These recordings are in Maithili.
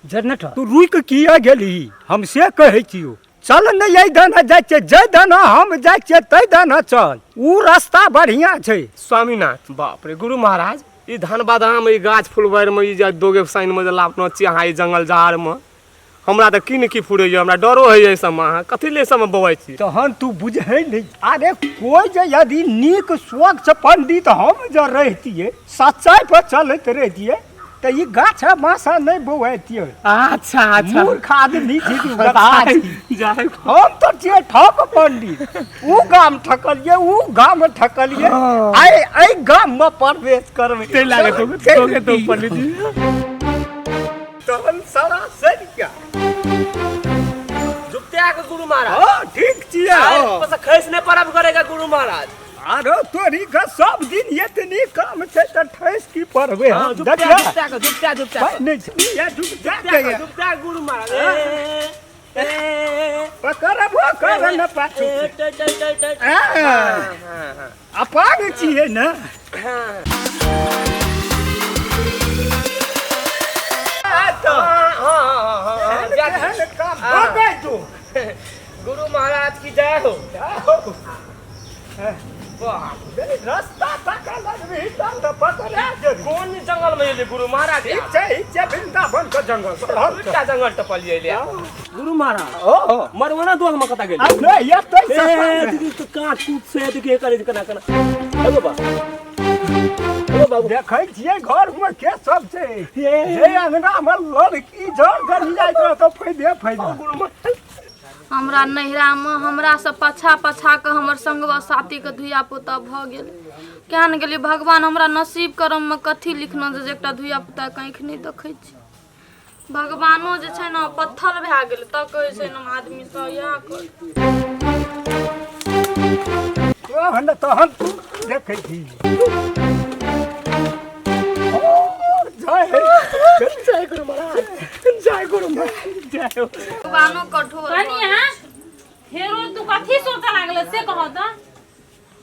जनरेटर तू रुकि किया गेलही हम से कहै छियौ चल ने एहि दाना जाइ छियै जाहि दाना हम जाइ छियै ताहि दाना चल ओ रास्ता बढ़िआँ छै। स्वामीनाथ बाप रे गुरु महाराज ई धान बादाम ई गाछ फुलबारि मे ई जे दोगे साइन मे जे लापनो छी अहाँ ई जंगल झाड़ मे हमरा तऽ की ने की फुरैया हमरा डरो होइए एहि सबमे अहाँ कथी ले सबमे बौआइ छी। तहन तू बुझै नहि अरे कोइ जे यदि नीक स्वच्छ पंडित हम जँ रहितियै सच्चाइ पर चलैत रहितियै तऽ ई गाछ मासा नहि बौआइतियै। अच्छा अच्छा मूर्ख आदमी छी तू गधा छी। जाय हम तऽ छियै ठक पंडित ऊ गाम ठकलियै ऊ गाम ठकलियै आइ एहि गाममे प्रवेश करबै। ते लागे तो तो तो पंडित जी तहन सरासर क्या जुगत्या के गुरु महाराज। हाँ ठीक छियै। हाँ। बस खैस नहीं परब करेगा गुरु महाराज। आरो तोरी के सब दिन एतनी काम छै तऽ ठैस की पढ़बै हाँ, हम जुगत्या देखिया जुगत्या के जुगत्या जुगत्या के। नहि छै ये जुगत्या के ये। जुगत्या गुरु महाराज। ए, ए, पकड़बो कर न पाछू ए, टे, टे, टे, टे। हाँ। हाँ, हाँ, अपाग छियै ने। हाँ। तऽ हाँ, हाँ, हाँ, हाँ, जा- केहन काम भऽ गेल तू। गुरु महाराज की जय हो। बाप रे, रास्ता ताका लगबही तब तऽ पकड़ा जेबही। कोन जंगल में एलियै गुरु महाराज? ठीक छै, ई छै वृंदावन के जंगल। दूटा जंगल टपलियै एलियै गुरु महाराज। ओ मरवाना दोल में कतऽ गेलियै? आ नहि एतै ए, सस्ता। देखी तऽ काँच कूच से देखी करे केना केना। हे बाबा, हे बाबू देखै छियै घर में के सब छै जे अंगना में लड़की जर गली जाइत रहत तऽ फायदे फायदा। गुरु महाराज हमरा नैहरामे हमरासँ पाछा पाछा कऽ हमर संगवा साथीके धिया पुता भऽ गेल। किया ने गेलियै भगवान हमरा नसीब करममे कथी लिखने छै जे एकटा धिया पुताके आँखि नहि देखै छी। भगवानो जे छै ने पत्थर भए गेलै तऽ कहै छै ने आदमीसँ इएह कर। तहन तहन तू देखै छी। जय जय गुरु महाराज, जय गुरु महाराज, जय हो। भगवानो कठोर भऽ कनिया फेरो तू कथी सोचऽ लागल से कह तऽ।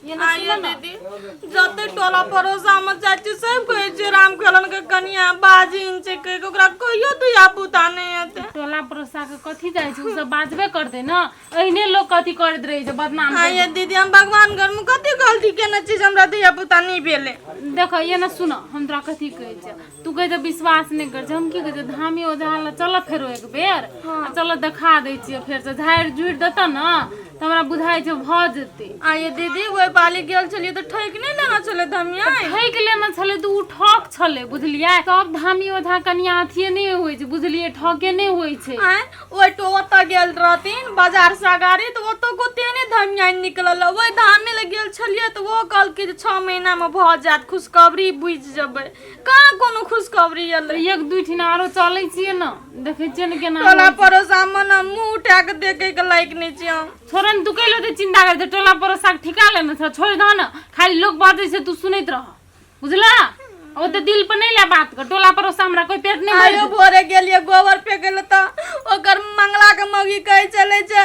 ये ना आइए सुन ना। दीदी जते टोला पड़ोसा में जाइ छी सब कहै छै राम खेलन के कनिया बाजिन छै कहि के ओकरा कहियो धिया पुता नहि हेतै। टोला पड़ोसा के कथी जाइ छै उ सब बाजबे करतै न एहने लोग कथी करैत रहै छै बदनाम आइए दीदी हम भगवान घर में कथी गलती केने छी जे हमरा धिया पुता नहि भेलै। देख ये ना सुन हम तोरा कथी कहै छियै तू कहै छै विश्वास नहि करै छै हम की कहै छियै धामी ओझा लग चल फेरो एक बेर आ चल देखा दै छियै फेर से झाड़ि झुड़ि देतऽ ने तऽ हमरा बुझाइ छै भऽ जेतै। आइए दीदी ओहि बाली गेल छलियै तऽ ठकि नहि लेने छलै धमिया? ठकि लेने छलै तऽ ओ ठक छलै बुझलियै सब धामी ओझा कनिया अथिये नहि होइ छै बुझलियै ठके नहि होइ छै। आँय ओहि तो ओतऽ गेल रहथिन बाजार से अगाड़ी तऽ ओतऽ गोते नहि धमिया निकलल। ओहि धामी लग गेल छलियै तऽ ओ कहलकै जे 6 महीना मे भऽ जायत खुशखबरी बुझि जेबै। कहाँ कोनो खुशखबरी एलै। एक दुई ठिना आरो चलै छियै ने देखै छियै ने केना टोला होइ छै। पड़ोसा मे ने मुँह उठा के देखै के लायक नहि छियै हम। छोड़ ने तू कैले ओते चिंता करै छै टोला पड़ोसा के ठिका लेने छ छोड़ दह ने खाली लोक बाजै छै तू सुनैत रह बुझला ओते दिल पर नहि ले बात कर टोला पड़ोसा हमरा कोई पेट नहि भरि आयो भोरे गेलियै गोबर फेकै लए तऽ ओकर मंगला के मौगी कहै छलै जे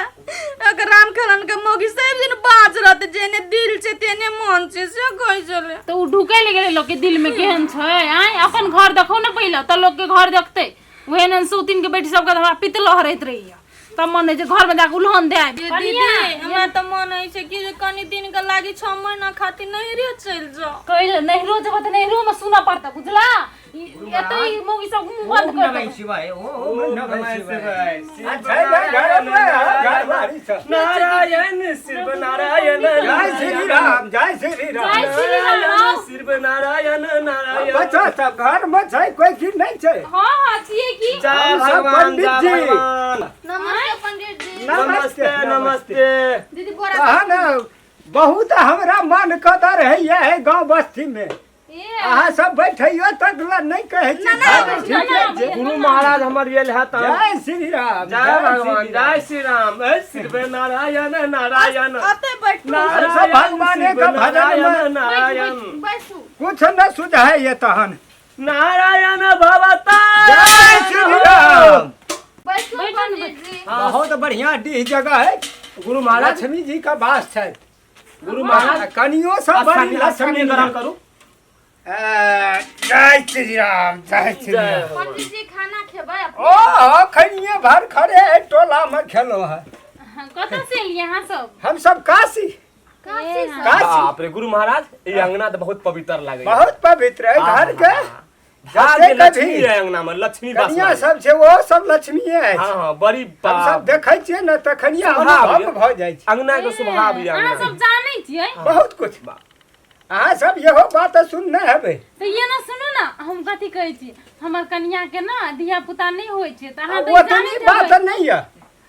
ओकर राम खेलन के मौगी सब दिन बाज रहतै जेने दिल छै तेने मन छै से कहै छलै। तऽ ओ ढुकै लए गेलै लोक के दिल में केहन छै आँय अपन घर देखौ ने पहिले तऽ लोक के घर देखतै ओहन एहन सौतीन के बेटी सबके हमरा पित्त लहरैत रहैया तब मन होइ छै घर में जाके उलहन दे आबी। ये कनिया, दीदी हमरा तऽ मन होइ छै कि जे कनी दिन के लागी 6 महीना खातिर नैहरे चलि जाउ। कैले नैहरो जेबऽ तऽ नैहरो में सुनऽ पड़तै बुझला एतै ई मौगी सब मुँह बंद ओम कर नमः देतौ। शिवाय ओम नमः शिवाय। अच्छा घर घर बारी छै। नारायण शिव नारायण जय श्री राम जय श्री राम जय श्री राम। नारायण शिव नारायण नारायण। बच्चा सब घर में छै कोई की नहीं छै? हाँ हाँ छियै की। जय हम सब भगवान पंडित जय जी। भगवान। नमस्ते पंडित जी। नमस्ते नमस्ते दीदी बोरा तहन बहुत हमरा मन कदर है है गांव बस्ती में। अहाँ सब बैठैयो तक ला नहीं कहै छी। ठीके छै। गुरु महाराज हमर गेल है तऽ जय श्री राम जय भगवान जय श्री राम। ए शिव नारायण नारायण अतै बैठू। नारायण सब भगवाने के शिव भजन में। नारायण नारायण बैसू। कुछ न सुझाय ये तहन। नारायण भवता जय श्री राम। बैसू पंडित जी। बहुत बढ़िया डीह जगह है। गुरु महाराज लक्ष्मी जी का वास छै। गुरु महाराज कनियो सब बड़ी लक्ष्मी लक्ष्मी ग्रहण करू। जय श्री राम, जय श्री राम। पंडित जी खाना खेबै? ओ खनिए भर खड़े है टोला में खेलो है। कतऽ से एलियै अहाँ सब? हम सब काशी। काशी से? काशी। बाप रे गुरु महाराज, ई अंगना तऽ बहुत पवित्र लागै। बहुत पवित्र है घर के। भाग्य जते लक्ष्मी कभी है अंगना में, लक्ष्मी वास कनिया लागल। सब छै, ओहो सब लक्ष्मीए है। हाँ हाँ, बड़ी हम सब देखै छियै ने तखनिए स्वभाव अनुभव भऽ जाइ छै। अंगना के स्वभाव ये अहाँ अंगना। सब जानै छियै? बहुत कुछ। अहाँ सब इहो बात सुनने हेबै। तऽ ये ने सुनू ने, हम कथी कहै छी, हमर कनिया के ना धिया पुता नहि होइ छै, तऽ अहाँ तऽ ई ओतनी जानैत बात हेबै। नहि यऽ।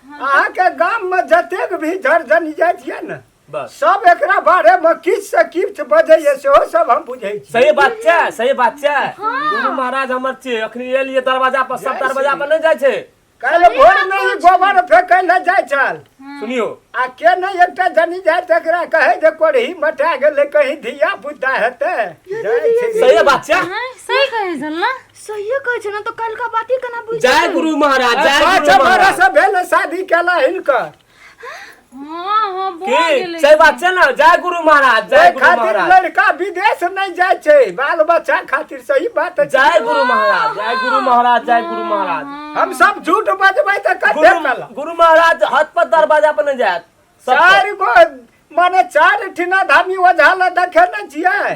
अहाँके गाम में जतेक भी जर जन जाइत यऽ ने, बस सब एकरा बारे में किछु से किछु बजैया, सेहो सब हम बुझै छी। सही बात छै, सही बात छै गुरु महाराज। हमर छियै अखनी एलियै दरवाजा पर, सब जय दरवाजा श्री पर नहि जाइ छै। काल्हि भोर मे ई गोबर फेकै लए जाइ छल। सुनियो आ के नहि एकटा जनी जाय तकरा कहै जे कोरही मटा गेलै, कहीं धिया पुता हेतै। जय श्री सही बात छै। हाँ, सही कहै छल ने? सहिए कहै छै ने, तऽ काल्हिका बाते केना बुझि जय गुरु महाराज, जय पाँच गुरु महाराज। बरस भेल शादी केला हिनकर। हाँ हाँ, भऽ की गेलै। सही बात छै ने? जय गुरु महाराज, जय एहि गुरु खातिर महाराज। लड़का विदेश नहि जाइ छै बाल बच्चा खातिर। सही बात अछि। जय गुरु महाराज, जय गुरु महाराज, जय गुरु महाराज। हम सब झूठ बजबै तऽ कते गुरु कला गुरु महाराज हद पर दरवाजा पर नहि जायत सब पर। चारि गो माने चारि ठिना धामी ओझा लए देखे ने छियै।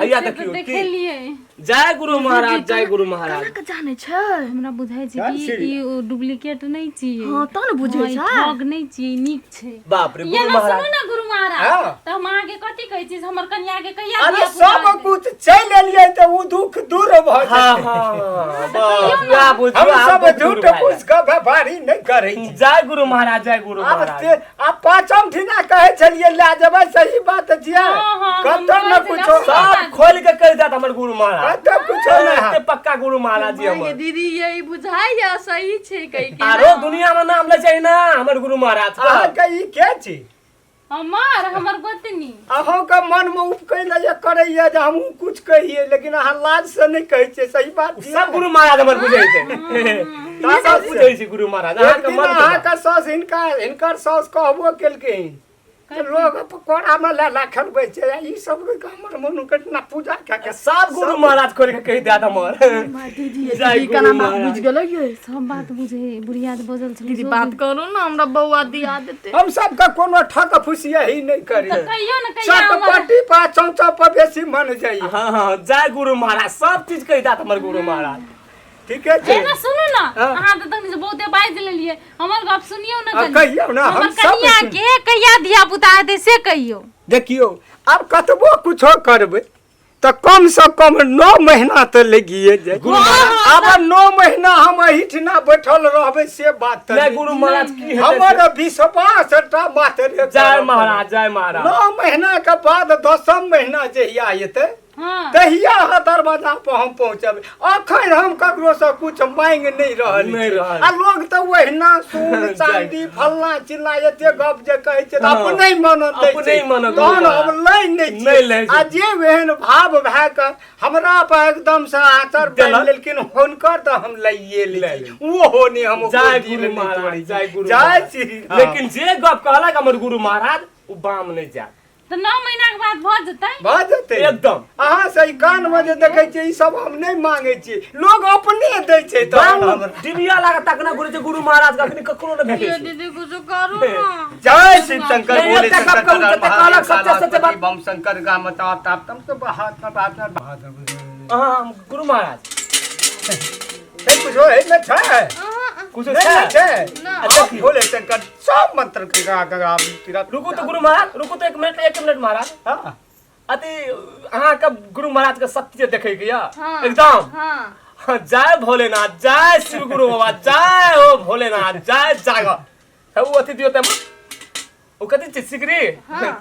हैया से तऽ देखियौ की देखेलियै। जय गुरु महाराज, जय गुरु महाराज। केना के जानै छै? हमरा बुझाइ छै जय कि श्री ई ओ डुप्लीकेट नहि छियै। हाँ, तहन ने बुझै हाँ, ई छै। ठग नहि छियै, नीक छै। बाप रे ये गुरु ने महाराज। सुनू ने गुरु महाराज, हाँ। तऽ हम अहाँके कथी कहै छी, हमर कनिया के कहिया अरे धिया-पुता सब हेतै? कुछ चलि एलियै तऽ ओ दुख दूर भऽ हाँ जेतै। हाँ, बस वएह बुझियौ, हम आब सब दुख दूर झूठ भए फूस के व्यापारी नहि करै छी। गेल। जय गुरु महाराज, जय गुरु आब महाराज। आब पाँचम ठिना कहै छलियै लए जेबै, सही बात छियै। हाँ, हाँ, कतौ हम ने कहै कुछो छलियै, सब खोल के कहि देत हमर गुरु महाराज। कतौ कुछो नहि एते हैत। पक्का गुरु महाराज जी हमर। दीदी, ये बुझाइया सही छै कहि के। आरो दुनिया में नाम लै छै ना हमर गुरु महाराज के। अहाँके ई के छी? हमर हमर गोतनी। अहाँके मनमे उपकै लए करैया जे हमहूँ कुछ कहियै, लेकिन अहाँ लाज से नहि कहै छियै। सही बात छियै? सब गुरु महाराज हमर बुझै छै, सब बुझै छै गुरु महाराज। एक अहाँके दिन मन के बात। अहाँके साउस हिनका हिनकर साउस कहबो केलखिन तऽ लोग कोरामे लए लए खेलबै छै आ ई सब हमर मनु केतना पूजा कए के सब गुरु महाराज खोल के कहि देत हमर। दीदी, जय दीदी गुरु केना बात महाराज। बुझि गेलै ये? सब बात बुझे, बुढ़िया जे बजल छलै। दीदी, बात करू ने, हमरा बौआ दिया देतै। हम सबके कोनो ठक फुसिया ही नहि करी। तऽ कहियौ ने कहिया हमर चटपटी पर चौचा पर बेसी मन जाइए। हाँ हाँ, जय गुरु महाराज, सब चीज कहि देत हमर गुरु महाराज। ठीके छै। ए ना सुनू ने, हाँ। अहाँ तऽ तखन से बहुते बाजि लेलियै, हमर गप सुनियौ ने हाँ, कनि। कहियौ ने, हम हमर सब कनिया सुन- के कहिया धिया पुता हेतै से कहियौ। देखियौ, आब कतबो कुछो करबै तऽ कम से कम 9 महीना तऽ लगिए जाय। आब 9 महीना हम एहिठिना बैठल रहबै से बात तऽ नहि नहि। गुरु महाराज, की हेतै से? हमर विश्वास टा मात्र जय महाराज, जय महाराज। 9 महीना के बाद 10म महीना जहिया एतै हाँ तहिया अहाँ दरवाजा पर हम पहुँचब। अखन हम ककरो से कुछ मांगि नहि रहल नहि छी। रहल। आ लोग तऽ ओहिना सोन चांदी फल्ला चिल्ला एते गप जे कहै छै तऽ हाँ। अपने मन दै अपने छै। मन तहन हम लै नहि नहि छियै। लै आ जे एहन भाव भए कऽ हमरा पर एकदम से आचर बान्हि देलक। लेलखिन हुनकर तऽ हम लैये लै लै छी। ओहो नहि हम ओकरो जय दिल गुरु नहि महाराज, तोड़ै छी। जय गुरु जय महाराज। श्री राम। लेकिन जे गप कहलक हमर गुरु महाराज, ओ बाम नहि जायत। तऽ 9 महीना के बाद भऽ जेतै? भऽ जेतै एकदम। अहाँ से ई कान मे जे देखै छियै, ई सब हम नहि मांगै छियै, लोग अपने दै छै तहन बाम हमरा। डिबिया लागत तकना घुरै छै गुरु महाराज के, अखनी ककरो नहि भेटै ये छै। दीदी, कुछ करू ने। जय शिव शंकर नहीं, भोले एकटा शंकर गप कहू, जते कहलक सच्चे सच्चे बात। बम शंकर गाम ताप ताप तम तो हाथ में बात में महादेव। अहाँ गुरु महाराज हे कुछो है न छै? कुछ नहीं छै? नहीं छै। अच्छा, भोले शंकर सब मंत्र के गा गा गा। रुकू तो गुरु महाराज, रुकू तो एक मिनट, एक मिनट महाराज। हाँ। अति अहाँके गुरु महाराज के सत्य देखे के यऽ हाँ। एकदम। हाँ। हाँ, जय भोलेनाथ, जय शिव गुरु बाबा, जय हो भोलेनाथ, जय जाग। ओ अथी दियौ तऽ ओ कथी छी, सिकरी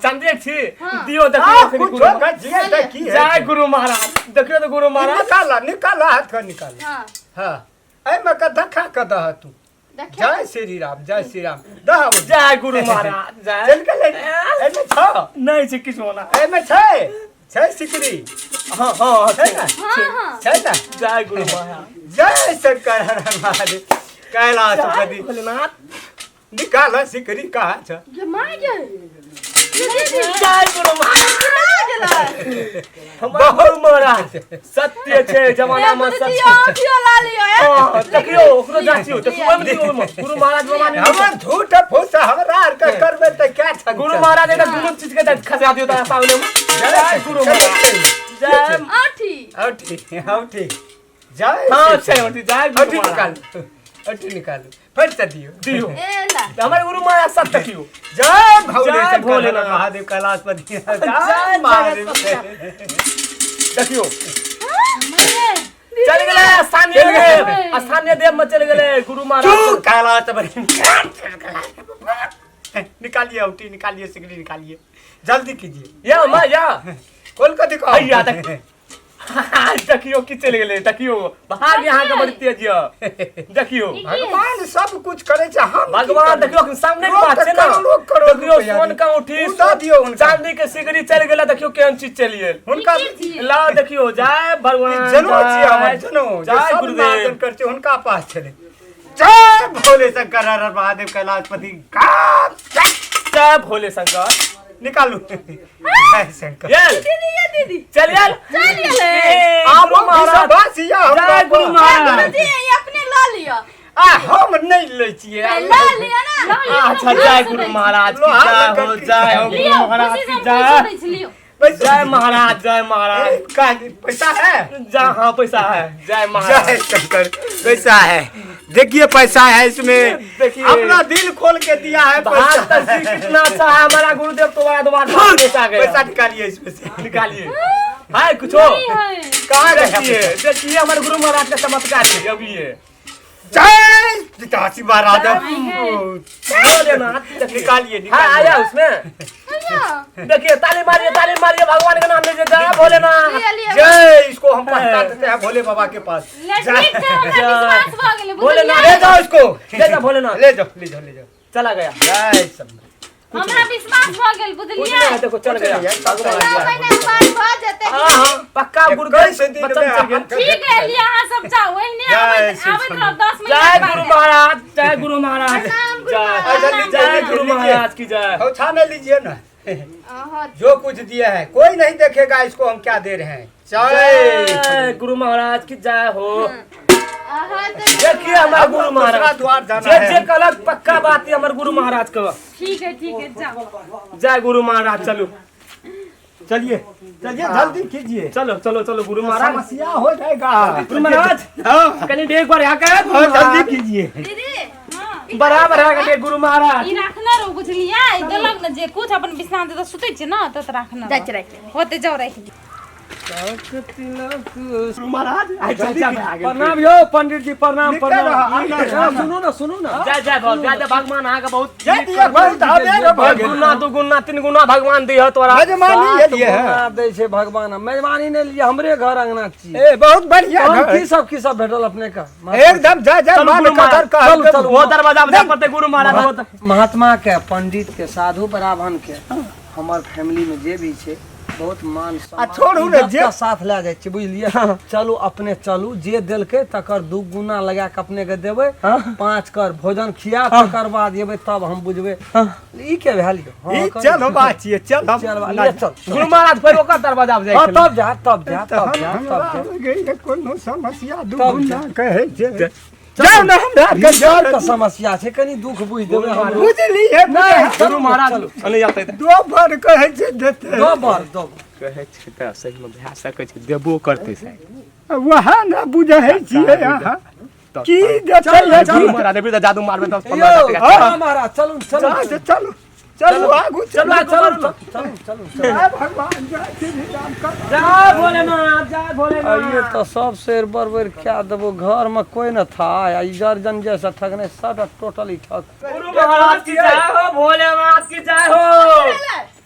चांदी छी, दियौ देखियौ आ, अखनी कुछो गुरु का जिए तऽ की है? जय गुरु महाराज, देखियौ तऽ गुरु महाराज। निकाला निकाला, हाथ का निकाला। हाँ। हाँ, एहिमे के धक्का के दह तू। देखियौ। जय श्री राम, जय श्री राम दह। जय गुरु महाराज, जय। चल गेलै। एहिमे छ? नहि छै किछु होना। एहिमे छै, छै सिकरी। हाँ हाँ, छै ने? हाँ हाँ। छै ने? जय गुरु महाराज। जय शंकर हर हर महादेव कैलाश जय पति भोलेनाथ। निकाल सिकरी कहाँ छ? ये माँ ये जय गुरु महाराज। गेलै। हमर गुरु महाराज सत्य छै जमाना में गुरुजी सत्य। औंठियो ला लियो। हाँ, देखियो ओकरो जाचियो, देखियो ओहिमे दियौ, ओहिमे गुरु महाराज बाबा हमर झूठ फूस हमरा आर के करबै तऽ क्या छन? गुरु महाराज एकटा दुनू चीज के खसा दियौ तारा सामने में। जय गुरु महाराज जय। औंठी। औठी औठी जय। हाँ छै औंठी, जय गुरु औठी महाराज। निकालू, औठी निकालू, फिर से दियौ। दियौ। ए ला। हमर गुरु महाराज सत्य देखियो। जय भोले जय शंकर भोलेनाथ। महादेव कैलाशपति जय जय महादेव। देखियो चल गेलै स्थानीय देव, स्थानीय देव में चल गेलै गुरु तू महाराज। कैलाशपति निकालिए, औठी निकालिए, सिगड़ी निकालिए, जल्दी कीजिए। या माँ या खोल के दिखाओ। हैया देख, देखियो की चलि गेलै, देखियो भाग यहाँ के बड़ी तेज यऽ। देखियो भगवान सब कुछ करे छै, हम की भगवान करबै? देखियो अखन सामने के लोग बात तऽ छै ना। करोड़ो करोड़ देखियो रुपैआ सोन दी। का औंठी उ दऽ दियौ हुनका। चांदी के सिगड़ी चलि गेलै, देखियो केहन चीज चलि गेल हुनका। ला देखियो, जय भगवान। जनो छियै हमर जय- जनो जे जय सब गुरुदेव। नादन करै छै हुनका पास छलै। जय भोले शंकर हर हर महादेव कैलाशपति गाम। जय भोले शंकर। निकालू जय शंकर। गेल। दीदी ये दीदी चल गेल। चल गेलै। आब गुरु महाराज महाराज हमरा जय गुरु महाराज। गुरुजी ये अपने ला लियो। आ हम नहीं लै छियै। ला लियो ना। अच्छा जय गुरु महाराज की लोहा जय हो, लकड़ की। जय हो गुरु लियो महाराज खुशी की से हम पैसो जय। दै छी, लियो। पैसा जय महाराज, जय महाराज। का पैसा है? जा हाँ पैसा है, जय महाराज। जय शंकर पैसा है, देखिए पैसा है इसमें। देखिए। अपना दिल खोल के दिया है भाग पैसा। तस्वीर कितना अच्छा है हमारा गुरुदेव, तुम्हारा दोबारा पैसा गया। पैसा निकालिए इसमें से। निकालिए है कुछ नहीं है। कहाँ? देखिए देखिए हमारे गुरु महाराज का चमत्कार है अभी ये। जय पिताजी महाराज। भोलेनाथ निकालिए हाँ निकालिए। आया उसमें, देखिए ताली मारिए, ताली मारिए, भगवान का नाम लीजिए, जय भोलेनाथ। लियो लियो। जय, इसको हम पहुंचा देते हैं भोले बाबा के पास। ले ठीक छै, हमरा विश्वास भऽ गेलै। भोलेनाथ। ले जाओ इसको। ले जाओ भोलेनाथ। ले जाओ ले जाओ ले जाओ। चला गया। जय सब हमरा विश्वास भऽ गेल। कुछ बुझलियै? नहीं है, देखो चल गया। महीना के बाद भऽ जेतै। हाँ हाँ पक्का गुरुदेव इक्कीस दिन बचन में चल गेल। ठीक है, लिअ अहाँ सब जाउ, ओहिने जय आबैत श्री आबैत रहब 10 महीना जय के गुरु बाद। महाराज, जय गुरु महाराज, प्रणाम गुरु जय महाराज। जय गुरु महाराज की जय। छौछा में लीजिए ना। अहाँ जो कुछ दिया है कोई नहीं देखेगा इसको, हम क्या दे रहे हैं। जय जय गुरु महाराज की जय हो। अहाँ तऽ देखिए हमारे गुरु दूसरा महाराज द्वार जाना जे है। जे कहलक पक्का बात है हमारे गुरु महाराज का। ठीक है ठीक है, जाउ। जय गुरु महाराज। चलो चलिए चलिए जल्दी कीजिए। चलो चलो चलो गुरु महाराज। समस्या हो जाएगा। गुरु महाराज हाँ कनी एक बार यहाँ का हाँ, जल्दी कीजिए। दीदी बराबर है कनी गुरु महाराज। ई राखने रहू, बुझलियै? ई देलक ने जे कुछ अपन बिछना तऽ सुतै छियै ने तऽ राखने जाइ छी राखि लेबै। होते जाउ राखि दियौ। गुरु महाराज प्रणाम यौ पंडित जी, प्रणाम निकल प्रणाम। रहा, आना, आना। सुनू ना सुनू ना। जय जय भव, जय जय भगवान अहाँ के बहुत जय दिया बहुत आबेर भऽ गेल। गुना दू गुना तीन गुना भगवान दिह तोरा। मेजबानी सात एलियै है। गुना दै छै भगवान, मेजबानी नहि लियै, हमरे घर अंगना छी। ए बहुत बढ़िया तहन घर। की सब की सब भेटल अपने का? एकदम जय जय चलू मान गुरु कदर महाराज, कहल चलू, के चलू। वो दरवाजा पर पड़ते गुरु महाराज वो महात्मा के, पंडित के, साधु ब्राह्मण के हमर फैमिली में जे भी छै बहुत मान सम्मान आ छोड़ू ने, इज्जत जे- के साथ लए जाइ छै, बुझलियै? चलू अपने चलू, जे देलकै तकर दू गुना लगा के अपने के देबै। 5 कर भोजन खिया तकर बाद एबै तब हम बुझबै ई के भेल यौ। हाँ, ई करू। चल हम छियै चल हम चल बा, ले चल। गुरु महाराज फेर ओकर दरवाजा पर जाइ हाँ छलै। तब जा तब जा तऽ तब हम जा हमरा तब जा। गेल कोनो समस्या तब दुगुना कहै छै जाउ जाउ ने हमरा आरके विचार के समस्या छै, कनी दुख बुझि देबै हमरो। बुझलियै? नहि गुरु चलू महाराज चलू। नहीं आते तऽ दो भर कहै छै देतै। दो बार दो बार। कहै छै तऽ सही में भए सकै छै, देबो करतै शायद। वएह ने बुझै छियै अहाँ की देतै। चल, गुरु महाराज अभी तऽ जादू मारबै 10 15 यौ टका। हाँ महाराज चलू चलू। चलू चलू चलू आगू चलू चलू। आगू चलू चलू। चलू चलू। जय भगवान जय श्री राम कर। जय भोलेनाथ, जय भोलेनाथ। ये तो सब शेर बरबर क्या देबो, घर में कोई न था आ ई जर जन जैसा ठगने सब टोटली ठग। गुरु महाराज की जय हो, भोलेनाथ की जय हो।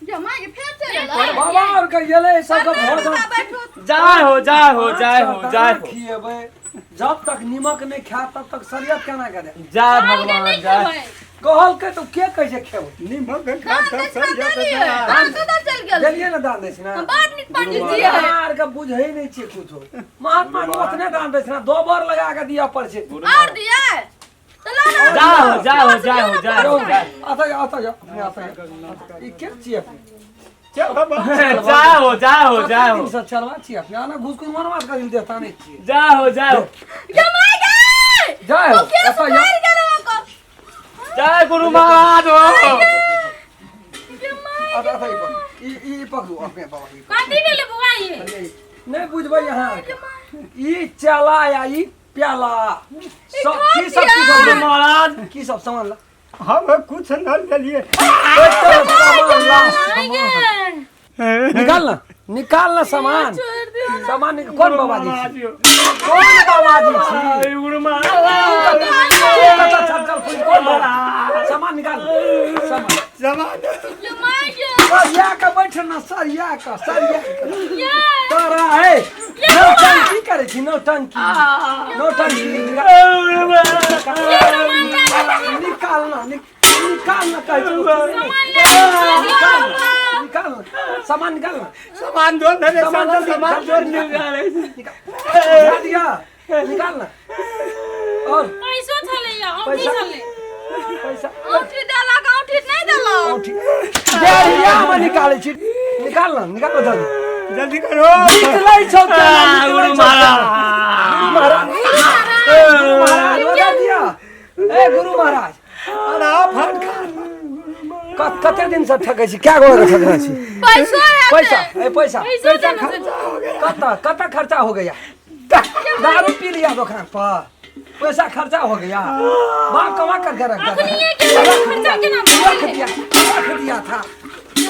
जमाई के फेर चलि एलै। बाबा और के गेलै सबके भोजन। बैठू। जय हो जय हो जय हो जय हो। खिएबै जब तक नीमक नहीं खा तब तक शरीयत केना करे? जय कहलकै भगवान नहि जय। खेबै। कहलकै तो के कहै छै खेबै? निमक दान दै छै, देलियै। दान कतऽ चलि गेल? देलियै ने दान दै छै ने। हम बड़ नीक पंडित जी है। आर के बुझै नहि छियै कुछो। महात्मा के ओतने दान दै छै ने, दो बार लगा के दिअ पड़ै छै। आओर दियै तऽ ला ना। जय हो जय हो जय हो जय हो जय। आता जाओ आता जाओ अपने आता जाओ। ई के छियै अपने? चल बाबा। जाओ जाओ जाओ। दिन से चलवा छी अपने आना घुस घुस मनवा कर देता नहीं छी। जाओ जाओ। जमाई गए। जाओ ऐसा या मर गेल ओकर। जय गुरु महाराज हो। अच्छा अच्छा, ई ई ई पकड़ू अपने बाबा ई कथी भेलै बौआ ये? नहीं बुझबै यहाँ ई चला या ई प्याला सब की सब की सब गुरु महाराज की सब सामान ला। हम कुछ न लेलिए। सामान ला। माय गे। निकाल ना, निकाल ना सामान। सामान निकाल। कौन बाबा जी छी? कौन बाबा जी छी? गुरु महाराज। चल चल चल, कौन बाबा? सामान निकाल, सामान। जमाना। जमाई गे। सरिया के बैठ ना, सरिया के, सरिया के तोरा है नौटंकी करे छी, नौटंकी नौटंकी। निकाल ना, निकाल ना, कहै छी। निकाल ना, निकाल ना सामान, निकाल ना। सामान दो मेरे। सामान जल्दी, सामान जल्दी। दो। निकाल दिया, निकाल ना और पैसो छलैया, औंठी पैसा। छलै। पैसा। औंठी देलक, औंठी नहि देलक। औंठी डेढ़िया में निकालै छी। निकाल ना, निकाल जल्दी। जल्दी करो। निकलै छौ तेना, निकलै गुरु छौ तेना। महाराज। गुरु महाराज, गुरु महाराज, ओदा दिया। ए गुरु महाराज। अरे फटका। कते दिन से ठकै छी? क्या गोड़ के ठकने छी? पैसो हेतै। पैसा, ए पैसा। पैसो देने छै। कत कत खर्चा हो गया? दारू पी लिया दुकान पर, पैसा खर्चा हो गया। बाप कमा करके रख दिया। अखनिये के खर्चा केना रख भेलै? दिया, रख दिया था।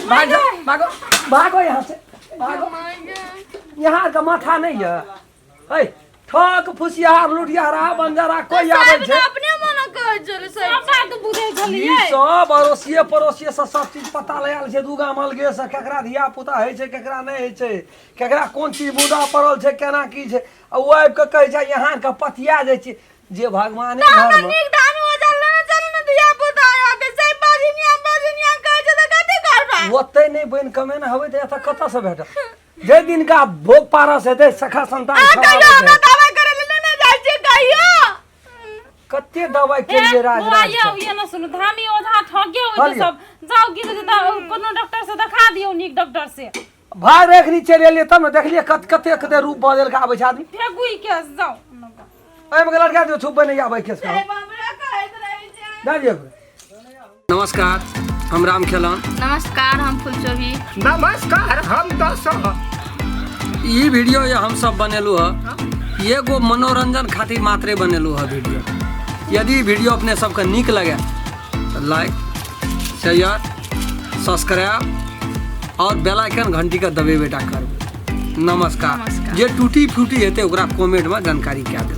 भाग जाओ, भागो भागो यहाँ से भागो। यहाँ का माथा नहीं है। ऐ ठक फुसियार लुटियारा बंजारा कोई आबै छै। अपने मन कहै छलै सब बात बुझै ई छलियै। सब अड़ोसिए पड़ोसिए से सब चीज पता लगायल छै। दू गाम अलगे से केकरा धिया पुता होइ छै, केकरा नहि होइ छै, केकरा कोन चीज मुदा पड़ल छै, केना की छै। आ ओ आबि कऽ कहै छै यहाँ के पतिया जाइ छी जे भगवाने हमरा घरमे नीक धामी ओझा लेने चलू ने, धिया पुता आके से बजनिया बजनिया कहै छै तऽ कथी करबै? ओतै नहि बनि कमेने हेबै तऽ एतऽ कतऽसँ भेटत? जे दिनका भोग पारस हेतै, सखा संतान अहाँ कहियो खवाबै हमरा छै। दबाइ करै लए लेने जाइ छियै कहियो? कते दवाइ केलियै राज बौआ राज यौ, के। ये न सुनू, धामी ओझा ठगे होइ छै कहलियै। सब। जाउ की कहै छै कोनो डॉक्टर से देखा दियौ, नीक डॉक्टर से। भाग रे, एखनी चलि एलियै तब ने देखलियै कत कते कते रूप बदलि कऽ आबै छै आदमी। फेकू ई केस, जाउ। एहिमे के लड़का दियौ, छुपबै नहि आबै केस के। हमरा कहैत रहै छै। दए दियौ। नमस्कार, हम राम खेलन। नमस्कार, हम फुलचोभी। नमस्कार, हम दस। ई वीडियो ये हम सब बनेलू है, एगो मनोरंजन खातिर मात्रे बनेलू है वीडियो। यदि वीडियो अपने सबके नीक लगे तो लाइक, शेयर, सब्सक्राइब और बेल आइकन घंटी के दबेबे टा करबै। नमस्कार। नमस्कार। जे टूटी फूटी हेतै ओकरा कमेंट में जानकारी कए देबै।